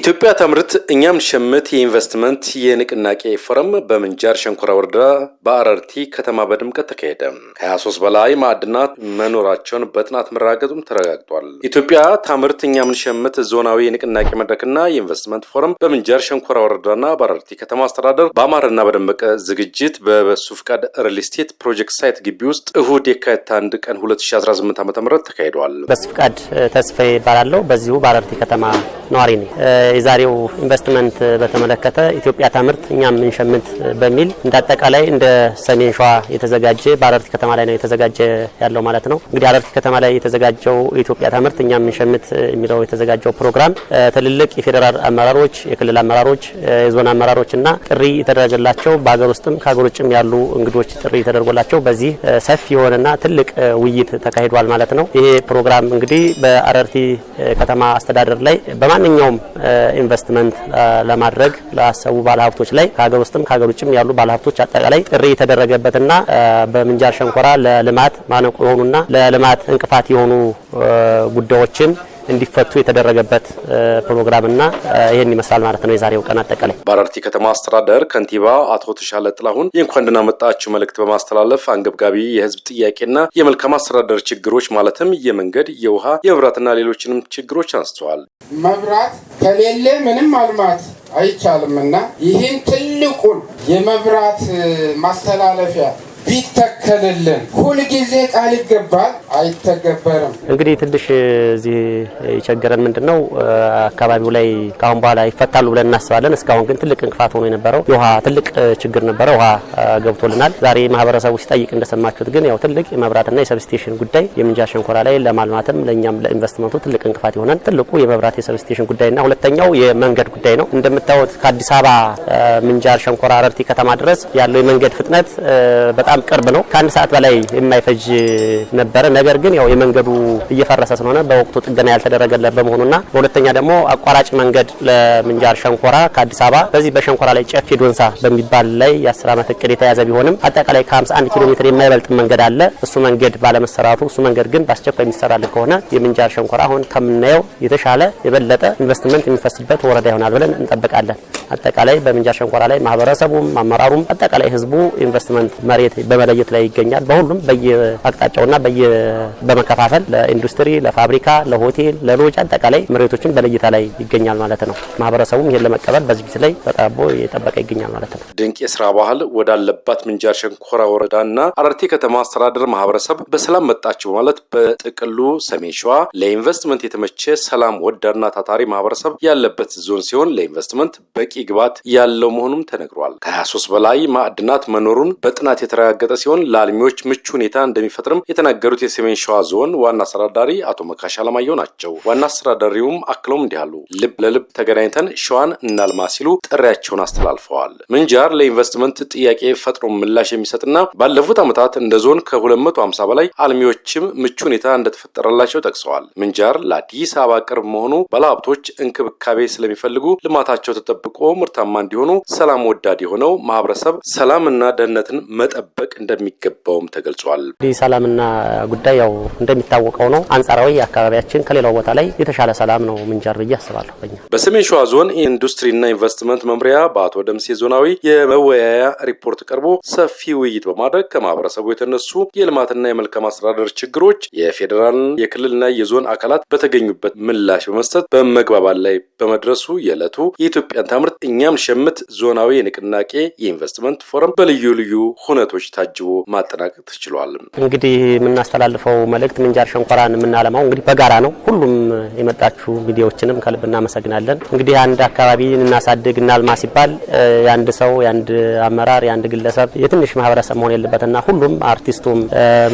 ኢትዮጵያ ታምርት እኛም ሸምት የኢንቨስትመንት የንቅናቄ ፎረም በምንጃር ሸንኮራ ወረዳ በአረርቲ ከተማ በድምቀት ተካሄደ። ከ23 በላይ ማዕድናት መኖራቸውን በጥናት መረጋገጡም ተረጋግጧል። ኢትዮጵያ ታምርት እኛም ሸምት ዞናዊ የንቅናቄ መድረክና የኢንቨስትመንት ፎረም በምንጃር ሸንኮራ ወረዳና በአረርቲ ከተማ አስተዳደር በአማረና በደመቀ ዝግጅት በበሱ ፍቃድ ሪል ስቴት ፕሮጀክት site ግቢ ውስጥ እሁድ የካቲት 1 ቀን 2018 ዓ.ም ተካሂዷል። በሱ ፍቃድ ተስፋዬ እባላለሁ። በዚሁ በአረርቲ ከተማ ነዋሪ ነኝ። የዛሬው ኢንቨስትመንት በተመለከተ ኢትዮጵያ ታምርት እኛም እንሸምት በሚል እንደ አጠቃላይ እንደ ሰሜን ሸዋ የተዘጋጀ በአረርቲ ከተማ ላይ ነው የተዘጋጀ ያለው ማለት ነው። እንግዲህ አረርቲ ከተማ ላይ የተዘጋጀው ኢትዮጵያ ታምርት እኛም እንሸምት የሚለው የተዘጋጀው ፕሮግራም ትልልቅ የፌዴራል አመራሮች፣ የክልል አመራሮች፣ የዞን አመራሮች እና ጥሪ የተደረገላቸው በሀገር ውስጥም ከሀገር ውጭም ያሉ እንግዶች ጥሪ ተደርጎላቸው በዚህ ሰፊ የሆነና ትልቅ ውይይት ተካሂዷል ማለት ነው። ይሄ ፕሮግራም እንግዲህ በአረርቲ ከተማ አስተዳደር ላይ በማንኛውም ኢንቨስትመንት ለማድረግ ላሰቡ ባለሀብቶች ላይ ከሀገር ውስጥም ከሀገር ውጭም ያሉ ባለሀብቶች አጠቃላይ ጥሪ የተደረገበትና በምንጃር ሸንኮራ ለልማት ማነቆ የሆኑና ለልማት እንቅፋት የሆኑ ጉዳዮችን እንዲፈቱ የተደረገበት ፕሮግራምና ይህን ይመስላል ማለት ነው የዛሬው ቀን አጠቃላይ። በአረርቲ ከተማ አስተዳደር ከንቲባ አቶ ተሻለ ጥላሁን የእንኳን ደህና መጣችሁ መልእክት በማስተላለፍ አንገብጋቢ የሕዝብ ጥያቄና የመልካም አስተዳደር ችግሮች ማለትም የመንገድ፣ የውሃ፣ የመብራትና ሌሎችንም ችግሮች አንስተዋል። መብራት ከሌለ ምንም ማልማት አይቻልምና ይህን ትልቁን የመብራት ማስተላለፊያ ቢተከልልን። ሁልጊዜ ቃል ይገባል፣ አይተገበርም። እንግዲህ ትንሽ እዚህ የቸገረን ምንድነው፣ አካባቢው ላይ ከአሁን በኋላ ይፈታሉ ብለን እናስባለን። እስካሁን ግን ትልቅ እንቅፋት ሆኖ የነበረው የውሃ ትልቅ ችግር ነበረ። ውሃ ገብቶልናል። ዛሬ ማህበረሰቡ ሲጠይቅ እንደሰማችሁት ግን ያው ትልቅ የመብራትና የ substation ጉዳይ የምንጃር ሸንኮራ ላይ ለማልማትም ለእኛም ለኢንቨስትመንቱ ትልቅ እንቅፋት የሆነን ትልቁ የመብራት የ substation ጉዳይና ሁለተኛው የመንገድ ጉዳይ ነው። እንደምታዩት ከአዲስ አበባ ምንጃር ሸንኮራ አረርቲ ከተማ ድረስ ያለው የመንገድ ፍጥነት በጣም ቅርብ ነው። ከአንድ ሰዓት በላይ የማይፈጅ ነበረ። ነገር ግን ያው የመንገዱ እየፈረሰ ስለሆነ በወቅቱ ጥገና ያልተደረገለት በመሆኑና በሁለተኛ ደግሞ አቋራጭ መንገድ ለምንጃር ሸንኮራ ከአዲስ አበባ በዚህ በሸንኮራ ላይ ጨፌ ዶንሳ በሚባል ላይ የ10 ዓመት እቅድ የተያዘ ቢሆንም አጠቃላይ ከ51 ኪሎ ሜትር የማይበልጥ መንገድ አለ። እሱ መንገድ ባለመሰራቱ እሱ መንገድ ግን በአስቸኳይ የሚሰራልን ከሆነ የምንጃር ሸንኮራ አሁን ከምናየው የተሻለ የበለጠ ኢንቨስትመንት የሚፈስበት ወረዳ ይሆናል ብለን እንጠብቃለን። አጠቃላይ በምንጃር ሸንኮራ ላይ ማህበረሰቡም አመራሩም አጠቃላይ ህዝቡ ኢንቨስትመንት መሬት በመለየት ላይ ይገኛል። በሁሉም በየአቅጣጫውና በመከፋፈል ለኢንዱስትሪ፣ ለፋብሪካ፣ ለሆቴል፣ ለሎጅ አጠቃላይ መሬቶችን በለይታ ላይ ይገኛል ማለት ነው። ማህበረሰቡም ይሄን ለመቀበል በዝግጅት ላይ ተጠቦ እየጠበቀ ይገኛል ማለት ነው። ድንቅ የስራ ባህል ወዳለባት ምንጃር ሸንኮራ ወረዳና አረርቲ ከተማ አስተዳደር ማህበረሰብ በሰላም መጣችሁ በማለት በጥቅሉ ሰሜን ሸዋ ለኢንቨስትመንት የተመቸ ሰላም ወዳድና ታታሪ ማህበረሰብ ያለበት ዞን ሲሆን ለኢንቨስትመንት በቂ ግብዓት ያለው መሆኑም ተነግሯል። ከ23 በላይ ማዕድናት መኖሩን በጥናት የተረጋገጠ ሲሆን ለአልሚዎች ምቹ ሁኔታ እንደሚፈጥርም የተናገሩት የሰሜን ሸዋ ዞን ዋና አስተዳዳሪ አቶ መካሽ አለማየሁ ናቸው። ዋና አስተዳዳሪውም አክለውም እንዲህ አሉ። ልብ ለልብ ተገናኝተን ሸዋን እናልማ ሲሉ ጥሪያቸውን አስተላልፈዋል። ምንጃር ለኢንቨስትመንት ጥያቄ ፈጥኖ ምላሽ የሚሰጥና ባለፉት ዓመታት እንደ ዞን ከ250 በላይ አልሚዎችም ምቹ ሁኔታ እንደተፈጠረላቸው ጠቅሰዋል። ምንጃር ለአዲስ አበባ ቅርብ መሆኑ ባለሀብቶች እንክብካቤ ስለሚፈልጉ ልማታቸው ተጠብቆ ምርታማ እንዲሆኑ ሰላም ወዳድ የሆነው ማህበረሰብ ሰላምና ደህንነትን መጠበቅ እንደሚገባውም ተገልጿል። ሰላምና ጉዳይ ያው እንደሚታወቀው ነው። አንጻራዊ አካባቢያችን ከሌላው ቦታ ላይ የተሻለ ሰላም ነው ምንጃር ብዬ አስባለሁ። በኛ በሰሜን ሸዋ ዞን ኢንዱስትሪና ኢንቨስትመንት መምሪያ በአቶ ደምሴ ዞናዊ የመወያያ ሪፖርት ቀርቦ ሰፊ ውይይት በማድረግ ከማህበረሰቡ የተነሱ የልማትና የመልካም አስተዳደር ችግሮች የፌዴራል፣ የክልልና የዞን አካላት በተገኙበት ምላሽ በመስጠት በመግባባት ላይ በመድረሱ የዕለቱ የኢትዮጵያን ታምርት እኛም ሸምት ዞናዊ የንቅናቄ የኢንቨስትመንት ፎረም በልዩ ልዩ ሁነቶች ታጅቦ ማጠናቀቅ ተችሏል። እንግዲህ የምናስተላልፈው መልእክት ምንጃር ሸንኮራን የምናለማው እንግዲህ በጋራ ነው። ሁሉም የመጣችሁ ሚዲያዎችንም ከልብ እናመሰግናለን። እንግዲህ አንድ አካባቢ እናሳድግ እናልማ ሲባል የአንድ ሰው፣ የአንድ አመራር፣ የአንድ ግለሰብ፣ የትንሽ ማህበረሰብ መሆን የለበትና ሁሉም አርቲስቱም፣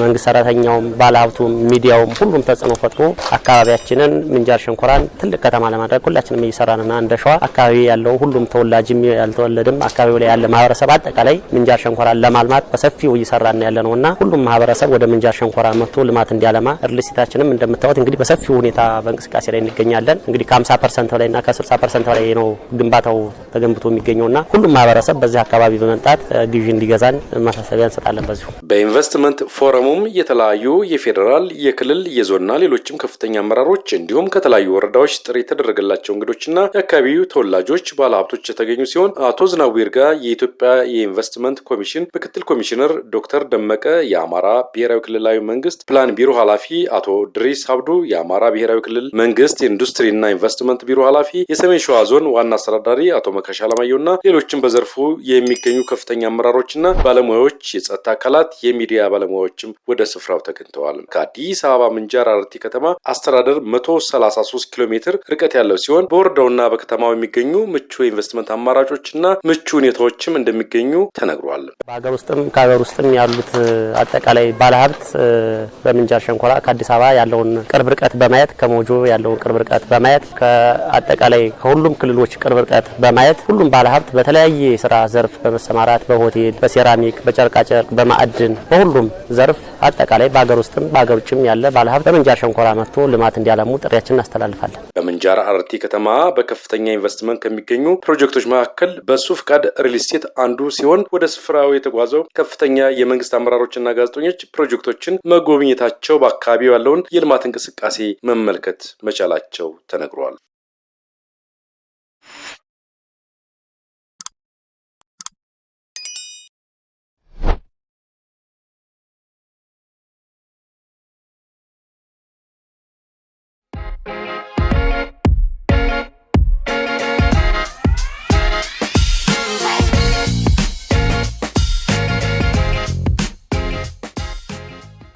መንግስት ሰራተኛውም፣ ባለሀብቱም፣ ሚዲያውም ሁሉም ተጽዕኖ ፈጥሮ አካባቢያችንን ምንጃር ሸንኮራን ትልቅ ከተማ ለማድረግ ሁላችንም እየሰራንና እንደ ሸዋ አካባቢ ያለው ሁሉም ተወላጅም ያልተወለድም አካባቢው ላይ ያለ ማህበረሰብ አጠቃላይ ምንጃር ሸንኮራን ለማልማት በሰፊው እየሰራን ያለ ነውና ሁሉም ማህበረሰብ ወደ ምንጃር ሸንኮራ መጥቶ መጥቶ ልማት እንዲያለማ ሪል ስቴታችንም እንደምታዩት እንግዲህ በሰፊው ሁኔታ በእንቅስቃሴ ላይ እንገኛለን። እንግዲህ ከ50% በላይና ከ60% በላይ ነው ግንባታው ተገንብቶ የሚገኘውና ሁሉም ማህበረሰብ በዚህ አካባቢ በመምጣት ግዢ እንዲገዛን ማሳሰቢያ እንሰጣለን። በዚሁ በኢንቨስትመንት ፎረሙም የተለያዩ የፌዴራል፣ የክልል፣ የዞንና ሌሎችም ከፍተኛ አመራሮች እንዲሁም ከተለያዩ ወረዳዎች ጥሪ የተደረገላቸው እንግዶችና የአካባቢው ተወላጆች ባለሀብቶች የተገኙ ሲሆን አቶ ዝናቡ ይርጋ የኢትዮጵያ የኢንቨስትመንት ኮሚሽን ምክትል ኮሚሽነር፣ ዶክተር ደመቀ የአማራ ብሔራዊ ክልላዊ መንግስት ፕላን ቢሮ ኃላፊ፣ አቶ ድሪስ አብዱ የአማራ ብሔራዊ ክልል መንግስት ኢንዱስትሪና ኢንቨስትመንት ቢሮ ኃላፊ፣ የሰሜን ሸዋ ዞን ዋና አስተዳዳሪ አቶ መካሻ አለማየሁና ሌሎችም በዘርፉ የሚገኙ ከፍተኛ አመራሮችና ባለሙያዎች፣ የጸጥታ አካላት፣ የሚዲያ ባለሙያዎችም ወደ ስፍራው ተገኝተዋል። ከአዲስ አበባ ምንጃር አረርቲ ከተማ አስተዳደር 133 ኪሎ ሜትር ርቀት ያለው ሲሆን በወረዳውና በከተማው የሚገኙ ምቹ የኢንቨስትመንት አማራጮችና ምቹ ሁኔታዎችም እንደሚገኙ ተነግሯል። በሀገር ውስጥም ከሀገር ውስጥም ያሉት አጠቃላይ ባለሀብት በምንጃር ሸንኮራ ከአዲስ አበባ ያለውን ቅርብ ርቀት በማየት፣ ከሞጆ ያለውን ቅርብ ርቀት በማየት፣ ከአጠቃላይ ከሁሉም ክልሎች ቅርብ ርቀት በማየት ሁሉም ባለሀብት በተለያየ የስራ ዘርፍ በመሰማራት በሆቴል፣ በሴራሚክ፣ በጨርቃጨርቅ፣ በማዕድን፣ በሁሉም ዘርፍ አጠቃላይ በሀገር ውስጥም በሀገር ውጭም ያለ ባለሀብት በምንጃር ሸንኮራ መጥቶ ልማት እንዲያለሙ ጥሪያችንን እናስተላልፋለን። በምንጃር አረርቲ ከተማ በከፍተኛ ኢንቨስትመንት ከሚገኙ ፕሮጀክቶች መካከል በሱ ፍቃድ ሪል ስቴት አንዱ ሲሆን ወደ ስፍራው የተጓዘው ከፍተኛ የመንግስት አመራሮችና ጋዜጠኞች ፕሮጀክቶችን መጎብኘታቸው በአካባቢው ያለውን የልማት እንቅስቃሴ መመልከት መቻላቸው ተነግሯል።